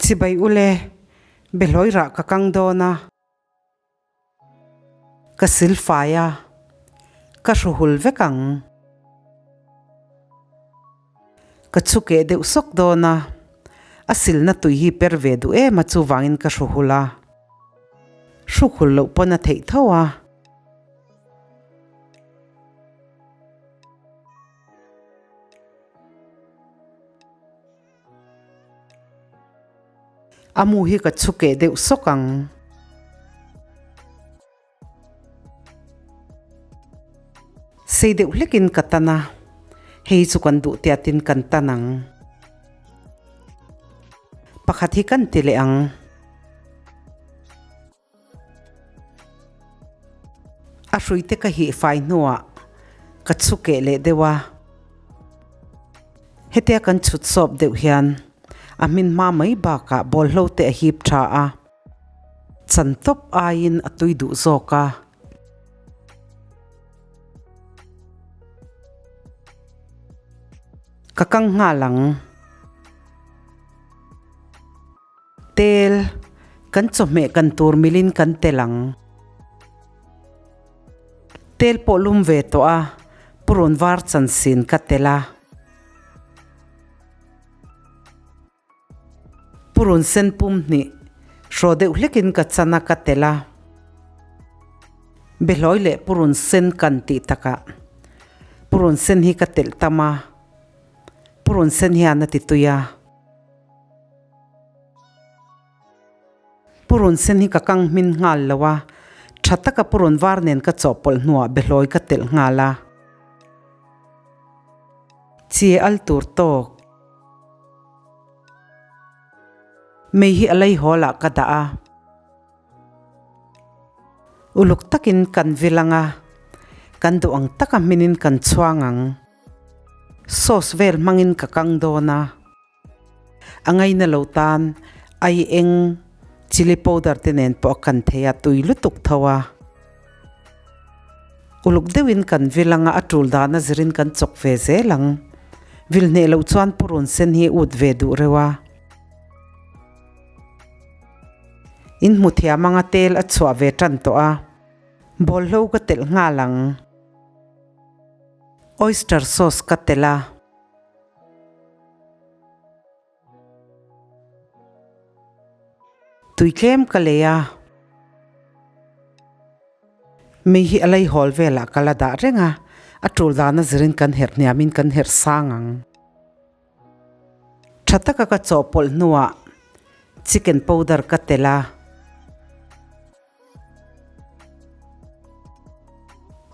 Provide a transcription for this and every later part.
Chibai ule, behlawi rah ka kang dawn a. Ka silfai a, ka hruhul vek ang. Ka chhukeh deuh sawk dawn a, a silna tui hi per ve duh em a chuvangin ka hruhul a. Hrukhul loh pawn a theih tho a. A mu hi ka chhukeh deuh sawk ang. Sei deuh hlekin ka tan a, hei chu kan duh tiatin kan tan ang. Pakhat hi kan ti leh ang. A hruite ka hih fai hnuah ka chhukeh leh deuh a, hetia kan chhut sawp deuh hian a hmin hma mai bakah bawlhlo te a hip tha a, chan tawp aiin a tui duh zawk a. Ka kang nghal ang. Tel, kan chawhmeh kan tur milin kan tel ang. Tel pawh lum ve tawh a, purun var chansin ka tel a. Purun sen pum hnih, hraw deuh hlekin ka chan a ka tel a. Behlawi leh purun sen kan tih takah, purun sen hi ka telh tam a, purun sen hian a ti tui a. Purun sen hi ka kang hmin nghal lo a, tha taka purun var nen ka chawhpawlh hnuah behlawi ka telh nghal a. Chie al tur tawk. Mei hi a lei hawl ah ka dah a. Uluk takin kan vil ang a, kan duh ang taka hminin kan chhuang ang. Sauce vel hmangin ka kang dawn a. A ngaina lo tan ai eng chilli powder te nen pawh a kan thei a, tui lutuk tho a. Uluk deuhin kan vil anga a tul dana zirin kan chawk ve zel ang. Vil hneh loh chuan purun sen hi ut ve duh reuh a. In hmu thiam anga tel a chhuah ve tan tawh a, bawlhlo ka telh nghal ang. Oyster sauce ka telh a. Tui tlem ka lei a. Mei hi a leihawl velah ka la dah reng a, a tul dana zirin kan herh hniamin kan herh sang ang. Tha taka ka chawhpawlh hnuah chicken powder ka telh a.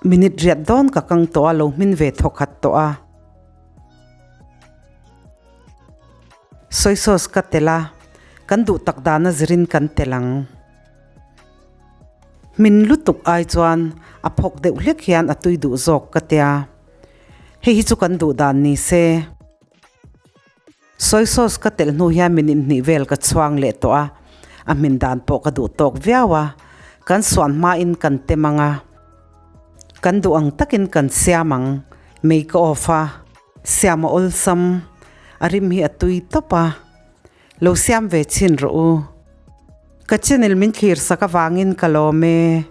Minute riat dawn ka kang tawh a, lo hmin ve thaw khat tawh a. Soy sauce ka telh a, kan duh tak dana zirin kan telh ang. Hmin lutuk ai chuan a phawk deuh hlek hian a tui duh zawk ka tia. Hei hi chu kan duh dan ni se. Soy sauce ka telh hnu hian min inhnih vel ka chhuang leh tawh a, a hmin dan pawh ka duh tawk viau a, kan suan hmain kan tem ang a, kan duh ang takin kan siam ang, mei ka off a, siam a awlsam, a rim hi a tui tawp a, lo siam ve chhin rawh u. Ka channel min thlir sak avangin ka lawm e.